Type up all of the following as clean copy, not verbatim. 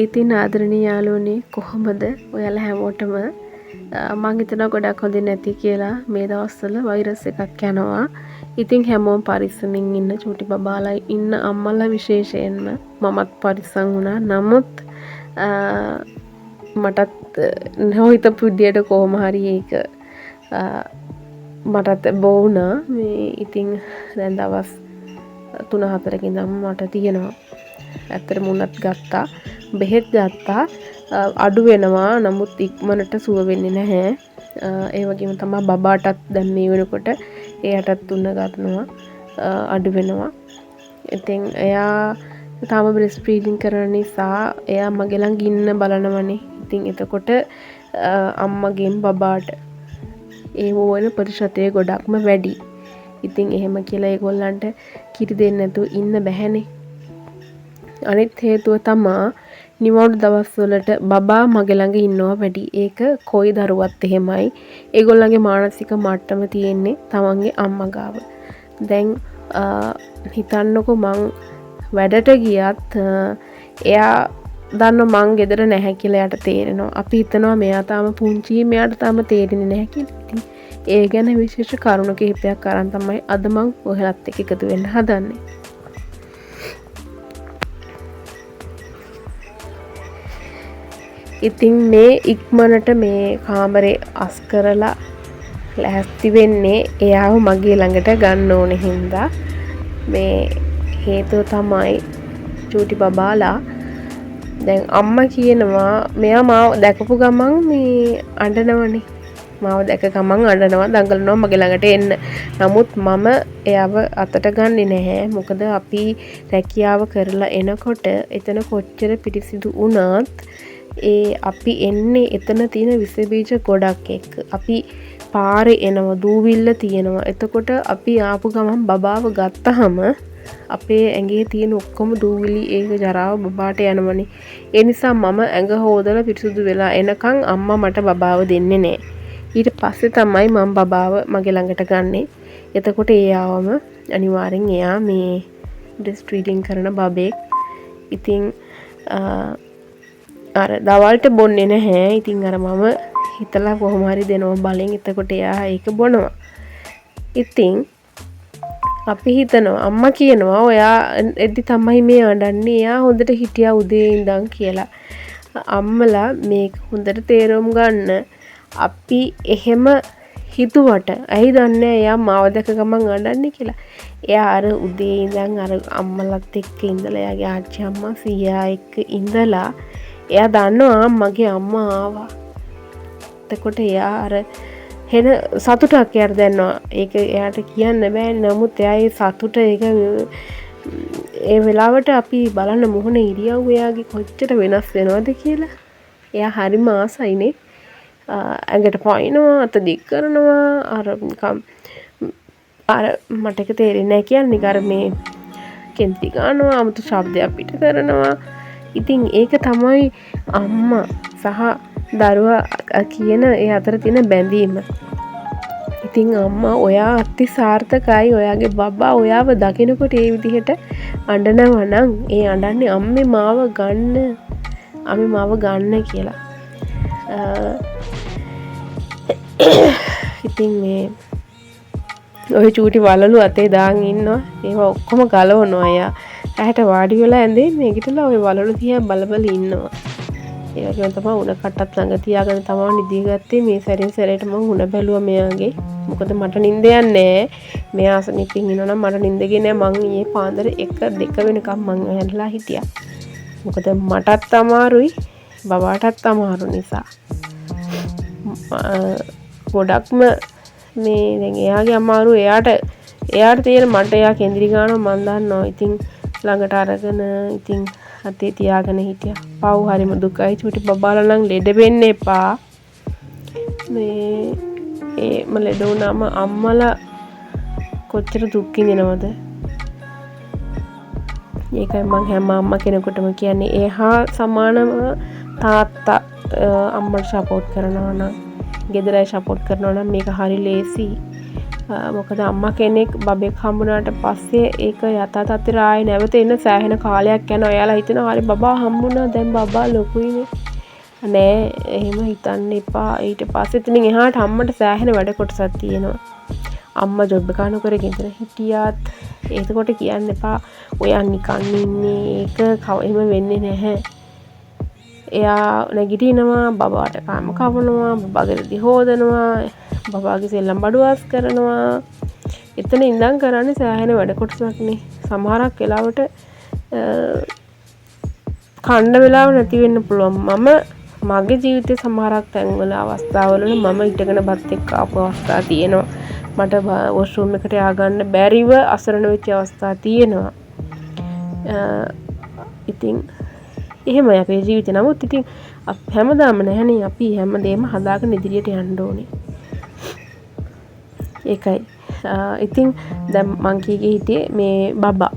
ඉතින් ආදරණීය යාළුවනේ, කොහොමද ඔයාලා හැමෝටම? මං හිතනවා ගොඩක් හොඳින් නැති කියලා. මේ දවස්වල වෛරස් එකක් යනවා. ඉතින් හැමෝම පරිස්සමින් ඉන්න, චූටි බබාලා ඉන්න අම්මලා විශේෂයෙන්ම. මමත් පරිස්සම් වුණා. නමුත් මටත් නොහිතපු විදියට කොහොම හරි ඒක මටත් බෝ වුණා. මේ ඉතින් දැන් දවස් 3-4 ඉඳන් මට තියෙනවා. ඇත්තටම උනත් ගත්තා, බෙහෙත් ගත්තා, අඩු වෙනවා. නමුත් ඉක්මනට සුව වෙන්නේ නැහැ. ඒ වගේම තමා බබාටත් දැන් මේ වෙනකොට එයාටත් උන්න ගන්නවා, අඩු වෙනවා. ඉතින් එයා තාම බ්‍රෙස්ට් ෆීඩින් කරන නිසා එයා මගේ ළඟ ඉන්න බලනවනේ. ඉතින් එතකොට අම්මගෙන් බබාට ඒ වෙන ප්‍රතිශතය ගොඩක්ම වැඩි. ඉතින් එහෙම කියලා ඒගොල්ලන්ට කිරි දෙන්න නැතුව ඉන්න බැහැනේ. අනිත් හේතුව තමා නිවාඩු දවස්වලට බබා මගේ ළඟ ඉන්නවා වැඩි. ඒක කොයි දරුවත් එහෙමයි. ඒගොල්ලන්ගේ මානසික මට්ටම තියෙන්නේ තමන්ගේ අම්මා ගාව. දැන් හිතන්නකෝ මං වැඩට ගියත් එයා දන්නවා මං ගෙදර නැහැ කියලා එයාට තේරෙනවා. අපි හිතනවා මෙයා තාම පුංචි, මෙයාට තාම තේරෙන්නේ නැහැ කියලා. ඉතින් ඒ ගැන විශේෂ කරුණු කිහිපයක් අරන් තමයි අද මං ඔයාලත් එක්ක එකතු වෙන්න හදන්නේ. ඉතින් මේ ඉක්මනට මේ කාමරේ අස් කරලා ලැහැස්ති වෙන්නේ එයාව මගේ ළඟට ගන්න ඕනේ හින්දා. මේ හේතුව තමයි චූටි බබාලා දැන් අම්මා කියනවා මෙයා මාව දැකපු ගමන් මේ අඬනවනේ. මාව දැක ගමන් අඬනවා, දඟලනවා මගේ ළඟට එන්න. නමුත් මම එයාව අතට ගන්නෙ නැහැ. මොකද අපි රැකියාව කරලා එනකොට එතන කොච්චර පිරිසිදු වුණත් ඒ අපි එන්නේ එතන තියෙන විස බීජ ගොඩක් එක්ක. අපි පාරේ එනවා, දූවිල්ල තියෙනවා. එතකොට අපි ආපු ගමන් බබාව ගත්තහම අපේ ඇඟේ තියෙන ඔක්කොම දූවිලි ඒක ජරාව බබාට යනවනේ. ඒ නිසා මම ඇඟ හෝදලා පිරිසුදු වෙලා එනකන් අම්මා මට බබාව දෙන්නේ නෑ. ඊට පස්සේ තමයි මම බබාව මගේ ළඟට ගන්නෙ. එතකොට ඒ ආවම අනිවාර්යෙන් එයා මේ බ්‍රෙස්ට් ෆීඩින් කරන බබෙක්. ඉතින් අර දවල්ට බොන්නේ නැහැ. ඉතින් අර මම හිතලා කොහොම හරි දෙනවා බලෙන්. එතකොට එයා ඒක බොනවා. ඉතින් අපි හිතනවා අම්මා කියනවා ඔයා එද්දි තමයි මේ අඬන්නේ, එයා හොඳට හිටියා උදේ ඉඳන් කියලා. අම්මලා මේක හොඳට තේරුම් ගන්න. අපි එහෙම හිතුවට ඇයි දන්නේ එයා මාව දැක ගමන් අඬන්නේ කියලා. එයා අර උදේ ඉඳන් අර අම්මලත් එක්ක ඉඳලා එයාගේ ආච්චි අම්මා සීයා එක්ක ඉඳලා එයා දන්නවා මගේ අම්මා ආවා. එතකොට එයා අර හෙන සතුටක් එයාට දැනෙනවා. ඒක එයාට කියන්න බෑනේ. නමුත් එයා ඒ සතුට ඒක ඒ වෙලාවට අපි බලන්න මුහුණ ඉරියව් එයාගේ කොච්චර වෙනස් වෙනවද කියලා. එයා හරිම ආසයිනේ. ඇඟට පයින්නවා, අත දික් කරනවා, අර නිකන් අර මට ඒක තේරෙන්නේ නෑ කියන්නේ. අර මේ කෙන්ති ගන්නවා, 아무තු ශබ්දයක් පිට කරනවා. ඉතින් ඒක තමයි අම්මා සහ දරුවා කියන ඒ අතර තියෙන බැඳීම. ඉතින් අම්මා ඔයා අති සාර්ථකයි. ඔයාගේ බබා ඔයාව දකිනකොට ඒ විදිහට අඬනවා නම් ඒ අඬන්නේ අම්මේ මාව ගන්න, අම්මේ මාව ගන්න කියලා. ඉතින් මේ ඔය චූටි වලලු අතේ දාන් ඉන්නවා. ඒවා ඔක්කොම ගලවනවා එයා. ඇහැට වාඩි වෙලා ඇඳේ නැගිටලා ඔය වලලු දිහා බල බල ඉන්නවා. ඒ වගේම තමයි උණ කට්ටත් ළඟ තියාගෙන තමයි නිදිගත්තේ. මේ සැරින් සැරේට මං උණ බැලුවා මෙයාගේ. මොකද මට නිින්ද යන්නේ නෑ. මෙයා අසනීපෙන් ඉන්නවා නම් මට නිින්ද ගියේ නෑ. මං ඊයේ පාන්දර 1-2 වෙනකම් මං ඇහැරලා හිටියා. මොකද මටත් අමාරුයි බබාටත් අමාරු නිසා. ගොඩක්ම මේ දැන් එයාගේ අමාරු එයාට තියෙන මට එයා කේන්ද්‍රී ගන්නවා මං දන්නවා. ඉතින් ළඟට අරගෙන ඉතින් අතේ තියාගෙන හිටියා. පව් හරිම දුකයි. චූටි බබාලා නම් ලෙඩ වෙන්න එපා. මේ ඒම ලෙඩ වුණාම අම්මලා කොච්චර දුක් විඳිනවද? ඒකයි මං හැම අම්මා කෙනෙකුටම කියන්නේ, එහා සමානම තාත්තා අම්මට සපෝට් කරනවා නම්, ගෙදර අය සපෝට් කරනවා නම් මේක හරි ලේසි. මොකද අම්මා කෙනෙක් බබෙක් හම්බුනාට පස්සේ ඒක යථා තත්ත්වයට ආයේ නැවත එන්න සෑහෙන කාලයක් යනවා. ඔයාලා හිතනවා හරි බබා හම්බුණා, දැන් බබා ලොකුයිනේ. නෑ, එහෙම හිතන්න එපා. ඊට පස්සේ ඉතින් එහාට අම්මට සෑහෙන වැඩ කොටසක් තියෙනවා. අම්මා ජොබ් එක නොකර ගෙදර හිටියත් එතකොට කියන්න එපා ඔයා නිකන් ඉන්නේ, ඒක එහෙම වෙන්නේ නැහැ. එයා නැගිටිනවා, බබාට කාම කවනවා, බබාගේ රෙදි හෝදනවා, බබාගේ සෙල්ලම් බඩු අස් කරනවා. එතන ඉඳන් කරන්නේ සෑහෙන වැඩ කොටසක්නේ. සමහරක් වෙලාවට කන්න වෙලාව නැති වෙන්න පුළුවන්. මම මගේ ජීවිතේ සමහරක් තැන්වල අවස්ථාවල මම හිටගෙන බත් එක්ක ආපු අවස්ථා තියෙනවා. මට වොෂ්රූම් එකට ය아가න්න බැරිව අසරණ වෙච්ච අවස්ථා තියෙනවා. ඉතින් එහෙමයි අපේ ජීවිතේ. නමුත් ඉතින් හැමදාම නැහැනේ, අපි හැමදේම හදාගෙන ඉදිරියට යන්න ඕනේ. ඒකයි. ඉතින් දැන් මං කී කිය හිටියේ මේ බබා.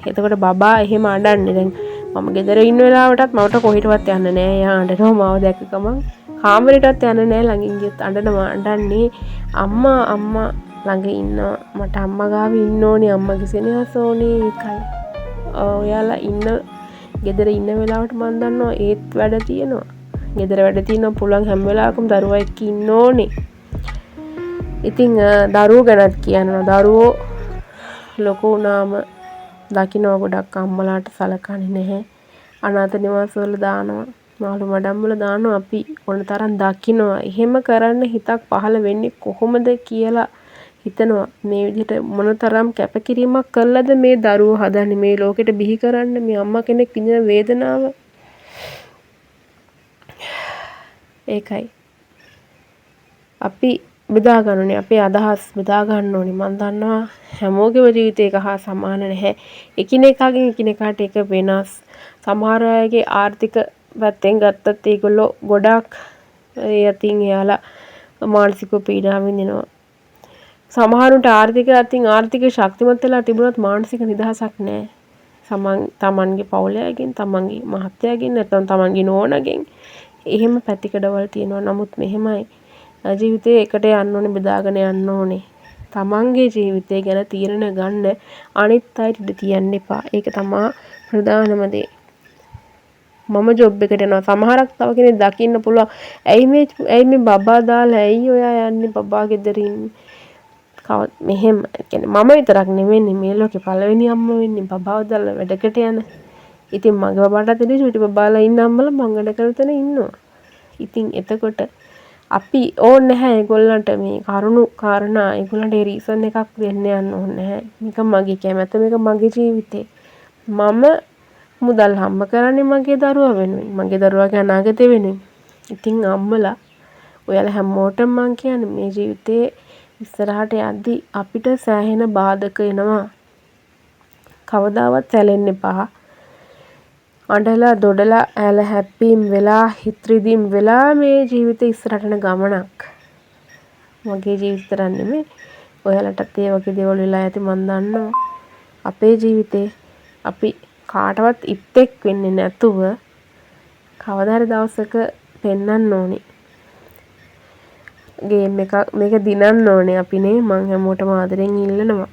එතකොට බබා එහෙම අඬන්නේ. දැන් මම ගෙදර ඉන්න වෙලාවටත් මට කොහෙටවත් යන්න නෑ. එයා අඬනවා මාව දැක්ක ගමන්. කාමරේටවත් යන්න නෑ. ළඟින් ගියොත් අඬනවා. අඬන්නේ අම්මා අම්මා ළඟ ඉන්නවා, මට අම්මා ගාව ඉන්න ඕනේ, අම්මගේ සෙනෙහස ඕනේ. ඒකයි. ඔයාලා ගෙදර ඉන්න වෙලාවට මං දන්නවා ඒත් වැඩ තියෙනවා. ගෙදර වැඩ තියෙනවා, පුළුවන් හැම වෙලාවකම දරුවා එක්ක ඉන්න ඕනේ. ඉතින් දරුවෝ ගැනත් කියනවා. දරුවෝ ලොකු වුණාම දකින්නවා ගොඩක් අම්මලාට සලකන්නේ නැහැ. අනාථ නිවාසවල දානවා, මාළු මඩම් වල දානවා. අපි ඕන තරම් දකින්නවා. එහෙම කරන්න හිතක් පහළ වෙන්නේ කොහොමද කියලා හිතනවා. මේ විදිහට මොනතරම් කැපකිරීමක් කළාද මේ දරුවෝ හදන්නේ, මේ ලෝකෙට බිහි කරන්න, මේ අම්මා කෙනෙක් විඳින වේදනාව. ඒකයි අපි බෙදා ගන්න ඕනේ, අපේ අදහස් බෙදා ගන්න ඕනේ. මං දන්නවා හැමෝගෙම ජීවිතේ එක හා සමාන නැහැ. එකිනෙකාගෙන් එකිනෙකාට එක වෙනස්. සමහර අයගේ ආර්ථික පැත්තෙන් ගත්තත් ඒගොල්ලෝ ගොඩාක් ඒ අතින් එයාලා මානසිකව පීඩා විඳිනවා. සමහරුන්ට ආර්ථික අතින් ආර්ථික ශක්තිමත් වෙලා තිබුණත් මානසික නිදහසක් නෑ. තමන්ගේ පවුලේ අයගෙන්, තමන්ගේ මහත්තයාගෙන්, නැත්නම් තමන්ගේ නෝනගෙන් එහෙම පැතිකඩවල් තියෙනවා. නමුත් මෙහෙමයි ජීවිතේ එකට යන්න ඕනේ, බෙදාගෙන යන්න ඕනේ. තමන්ගේ ජීවිතය ගැන තීරණ ගන්න අනිත් අයට ඉඩ තියන්න එපා. ඒක තමා ප්‍රධානම දේ. මම ජොබ් එකට යනවා. සමහරක් තව කෙනෙක් දකින්න පුළුවන්. ඇයි මේ බබා දාලා ඇයි ඔයා යන්නේ, බබා ගෙදර ඉන්නේ. මෙහෙම කියන්නේ මම විතරක් නෙවෙයිනේ මේ ලෝකේ පළවෙනි අම්මා වෙන්නේ බබාව දාලා වැඩකට යන. ඉතින් මගේ බබාටත් වැඩිය චූටි බබාලා ඉන්න අම්මලා මං වැඩ කරන තැන ඉන්නවා. ඉතින් එතකොට අපි ඕනේ නැහැ ඒගොල්ලන්ට මේ කරුණු කාරණා, ඒගොල්ලන්ට ඒ රීසන් එකක් දෙන්න යන්න ඕනේ නැහැ. මේක මගේ කැමැත්ත, මේක මගේ ජීවිතේ. මම මුදල් හම්බ කරන්නේ මගේ දරුවා වෙනුවෙන්, මගේ දරුවාගේ අනාගතය වෙනුවෙන්. ඉතින් අම්මලා ඔයාලා හැමෝටම මං කියන්නේ මේ ජීවිතේ ඉස්සරහට යද්දි අපිට සෑහෙන බාධක එනවා. කවදාවත් සැලෙන්න එපා. අඬලා දොඩලා ඇල හැප්පීම් වෙලා හිත රිදීම් වෙලා මේ ජීවිතේ ඉස්සරහට යන ගමනක්. මගේ ජීවිතේ විතරක් නෙමෙයි, ඔයාලටත් ඒ වගේ දේවල් වෙලා ඇති මං දන්නවා. අපේ ජීවිතේ අපි කාටවත් ඉත්තෙක් වෙන්නේ නැතුව කවදා හරි දවසක පෙන්වන්න ඕනේ. ගේම් එකක් මේක දිනන්න ඕනේ අපිනේ. මං හැමෝටම ආදරෙන් ඉල්ලනවා.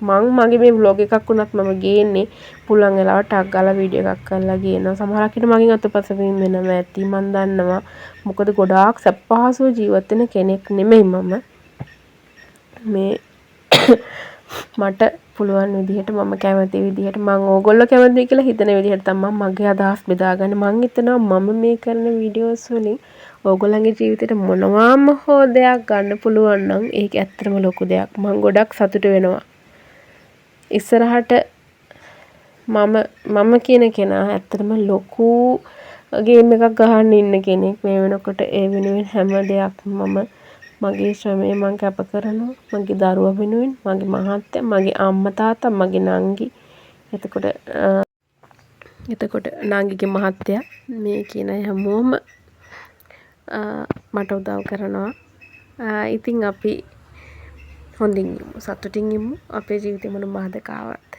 මං මගේ මේ ව්ලොග් එකක් වුණත් මම ගේන්නේ පුළුවන් වෙලාවට ටක් ගාලා වීඩියෝ එකක් කරලා ගේනවා. සමහරක් විට මගෙන් අතපස වීම වෙනවා ඇති මං දන්නවා. මොකද ගොඩාක් සැප පහසුව ජීවත් වෙන කෙනෙක් නෙමෙයි මම. මේ මට පුළුවන් විදිහට මම කැමති විදිහට මං ඕගොල්ලෝ කැමතියි කියලා හිතන විදිහට තමයි මගේ අදහස් බෙදාගන්නේ. මං හිතනවා මම මේ කරන වීඩියෝස් වලින් ඕගොල්ලන්ගේ ජීවිතේට මොනවාම හෝ දෙයක් ගන්න පුළුවන් නම් ඒක ඇත්තටම ලොකු දෙයක්. මං ගොඩක් සතුටු වෙනවා. ඉස්සරහට මම කියන කෙනා ඇත්තටම ලොකු ගේම් එකක් ගහන්න ඉන්න කෙනෙක්. මේ වෙනකොට ඒ වෙනුවෙන් හැම දෙයක්ම මම මගේ ශ්‍රමය මං කැප කරනවා. මගේ දරුවා වෙනුවෙන්, මගේ මහත්තයා, මගේ අම්මා තාත්තා, මගේ නංගි. එතකොට නංගිගේ මහත්තයා මේ කියන අය හැමෝම මට උදව් කරනවා. ඉතින් අපි හොඳින් ඉමු, සතුටින් ඉමු, අපේ ජීවිතේ මොන බාධක ආවත්.